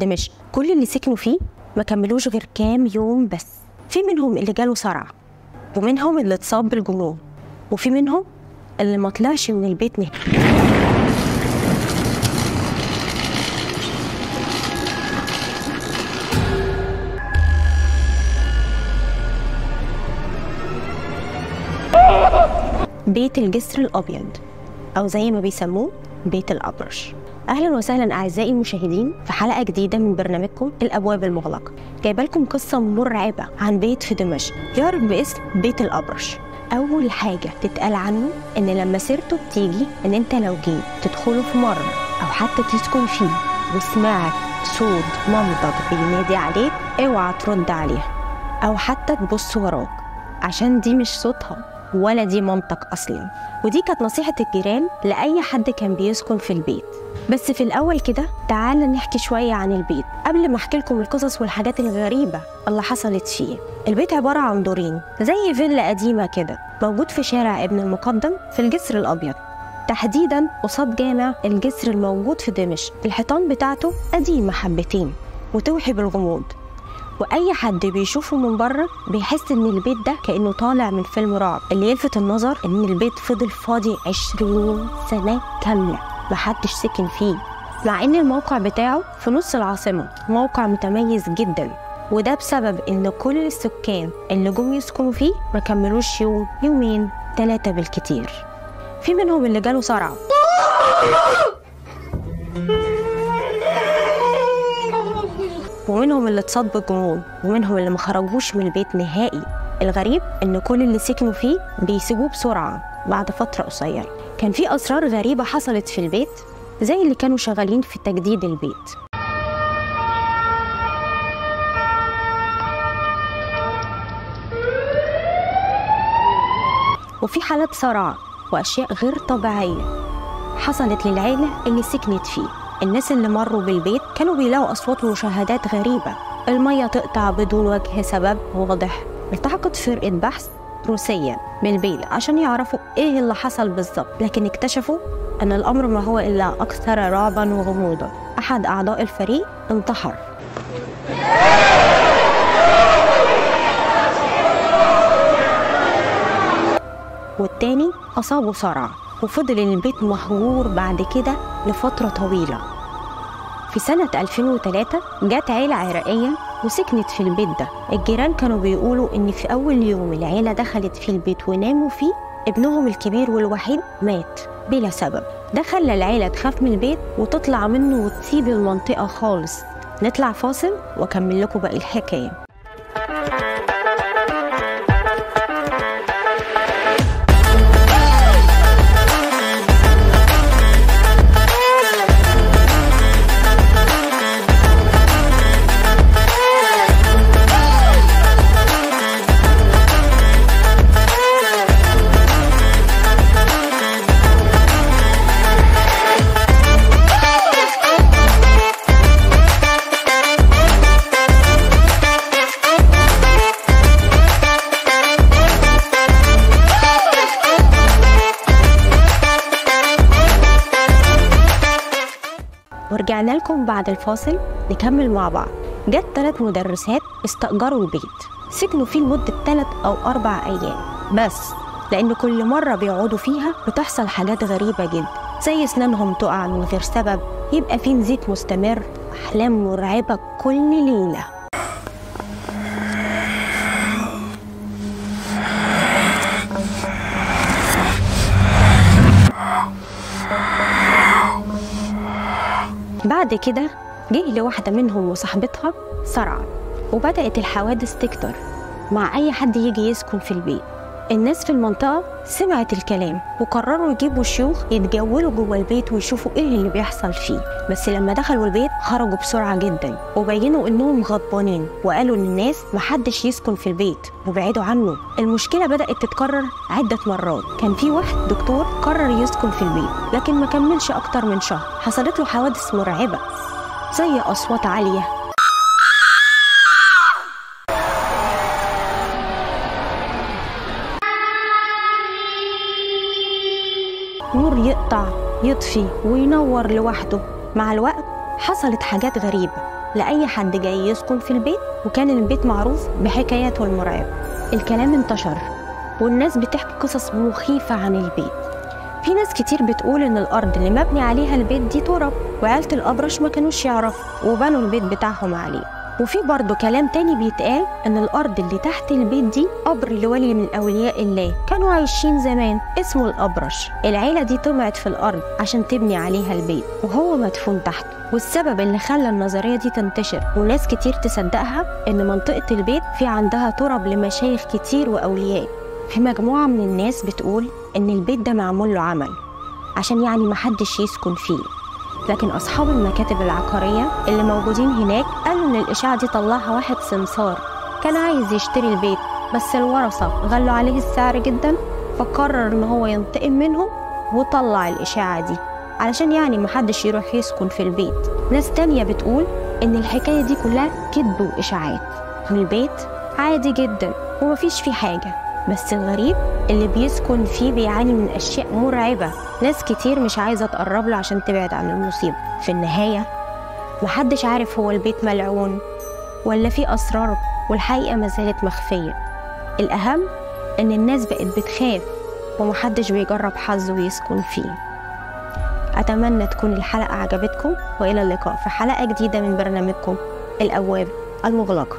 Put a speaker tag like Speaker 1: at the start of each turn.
Speaker 1: دمشق. كل اللي سكنوا فيه ما كملوش غير كام يوم بس. في منهم اللي جاله صرع، ومنهم اللي اتصاب بالجنون، وفي منهم اللي ما طلعش من البيت نهائي. بيت الجسر الأبيض، أو زي ما بيسموه بيت الأبرش. أهلا وسهلا أعزائي المشاهدين في حلقة جديدة من برنامجكم الأبواب المغلقة. جايبه لكم قصة مرعبة عن بيت في دمشق يعرف باسم بيت الأبرش. أول حاجة تتقال عنه إن لما سيرته بتيجي إن أنت لو جيت تدخله في مرة أو حتى تسكن فيه وسمعت صوت مامتك بينادي عليك، اوعى ترد عليها أو حتى تبص وراك، عشان دي مش صوتها ولا دي مامتك أصلا. ودي كانت نصيحة الجيران لأي حد كان بيسكن في البيت. بس في الأول كده تعالى نحكي شوية عن البيت قبل ما أحكي لكم القصص والحاجات الغريبة اللي حصلت فيه. البيت عبارة عن دورين زي فيلا قديمة كده، موجود في شارع ابن المقدم في الجسر الأبيض، تحديدا قصاد جامع الجسر الموجود في دمشق. الحيطان بتاعته قديمة حبتين وتوحي بالغموض، واي حد بيشوفه من بره بيحس ان البيت ده كانه طالع من فيلم رعب. اللي يلفت النظر ان البيت فضل فاضي 20 سنة كاملة محدش سكن فيه، مع ان الموقع بتاعه في نص العاصمة، موقع متميز جدا، وده بسبب ان كل السكان اللي جم يسكنوا فيه ما كملوش يوم، يومين، 3 بالكتير. في منهم اللي جاله صرع، ومنهم اللي اتصاب بالجنون، ومنهم اللي ما خرجوش من البيت نهائي. الغريب ان كل اللي سكنوا فيه بيسيبوه بسرعة بعد فترة قصيرة. كان في اسرار غريبة حصلت في البيت، زي اللي كانوا شغالين في تجديد البيت. وفي حالات صرع واشياء غير طبيعية حصلت للعيلة اللي سكنت فيه. الناس اللي مروا بالبيت كانوا بيلاقوا أصوات ومشاهدات غريبة، المية تقطع بدون وجه سبب واضح. التحقت فرقة بحث روسية بالبيت عشان يعرفوا إيه اللي حصل بالظبط، لكن اكتشفوا أن الأمر ما هو إلا أكثر رعبا وغموضا. أحد أعضاء الفريق انتحر، والتاني أصابه صرع، وفضل البيت مهجور بعد كده لفترة طويلة. في سنة 2003 جت عيلة عراقية وسكنت في البيت ده. الجيران كانوا بيقولوا إن في أول يوم العيلة دخلت في البيت وناموا فيه، ابنهم الكبير والوحيد مات بلا سبب. ده خلى العيلة تخاف من البيت وتطلع منه وتسيب المنطقة خالص. نطلع فاصل وأكمل لكم باقي الحكاية. ورجعنا لكم بعد الفاصل نكمل مع بعض. جت 3 مدرسات استأجروا البيت، سكنوا فيه لمدة 3 أو 4 أيام بس، لأن كل مرة بيقعدوا فيها بتحصل حاجات غريبة جدا، زي أسنانهم تقع من غير سبب، يبقى فيه نزيف مستمر، أحلام مرعبة كل ليلة. بعد كده جه لواحدة منهم وصاحبتها صرع، وبدأت الحوادث تكتر مع أي حد يجي يسكن في البيت. الناس في المنطقة سمعت الكلام وقرروا يجيبوا شيوخ يتجولوا جوه البيت ويشوفوا ايه اللي بيحصل فيه. بس لما دخلوا البيت خرجوا بسرعة جدا وبينوا انهم غضبانين، وقالوا للناس محدش يسكن في البيت وبعدوا عنه. المشكلة بدأت تتكرر عدة مرات. كان في واحد دكتور قرر يسكن في البيت، لكن ما كملش أكتر من شهر. حصلت له حوادث مرعبة زي أصوات عالية، نور يقطع يطفي وينور لوحده. مع الوقت حصلت حاجات غريبة لأي حد جاي يسكن في البيت، وكان البيت معروف بحكاياته المرعبة. الكلام انتشر والناس بتحكي قصص مخيفة عن البيت. في ناس كتير بتقول إن الأرض اللي مبني عليها البيت دي تراب، وعيلة الأبرش ما كانوش يعرفوا وبنوا البيت بتاعهم عليه. وفي برضه كلام تاني بيتقال إن الأرض اللي تحت البيت دي قبر لولي من أولياء الله كانوا عايشين زمان اسمه الأبرش. العيلة دي طمعت في الأرض عشان تبني عليها البيت وهو مدفون تحته. والسبب اللي خلى النظرية دي تنتشر وناس كتير تصدقها إن منطقة البيت في عندها تراب لمشايخ كتير وأولياء. في مجموعة من الناس بتقول إن البيت ده معمول له عمل عشان يعني محدش يسكن فيه، لكن أصحاب المكاتب العقارية اللي موجودين هناك قالوا إن الإشاعة دي طلعها واحد سمسار كان عايز يشتري البيت، بس الورثة غلوا عليه السعر جدا فقرر إن هو ينتقم منهم وطلع الإشاعة دي علشان يعني محدش يروح يسكن في البيت. ناس تانية بتقول إن الحكاية دي كلها كذب وإشاعات، والبيت عادي جدا ومفيش فيه حاجة، بس الغريب اللي بيسكن فيه بيعاني من أشياء مرعبة، ناس كتير مش عايزة تقرب له عشان تبعد عن المصيبة. في النهاية محدش عارف هو البيت ملعون ولا فيه أسرار، والحقيقة ما زالت مخفية. الأهم إن الناس بقت بتخاف ومحدش بيجرب حظه ويسكن فيه. أتمنى تكون الحلقة عجبتكم، وإلى اللقاء في حلقة جديدة من برنامجكم الأبواب المغلقة.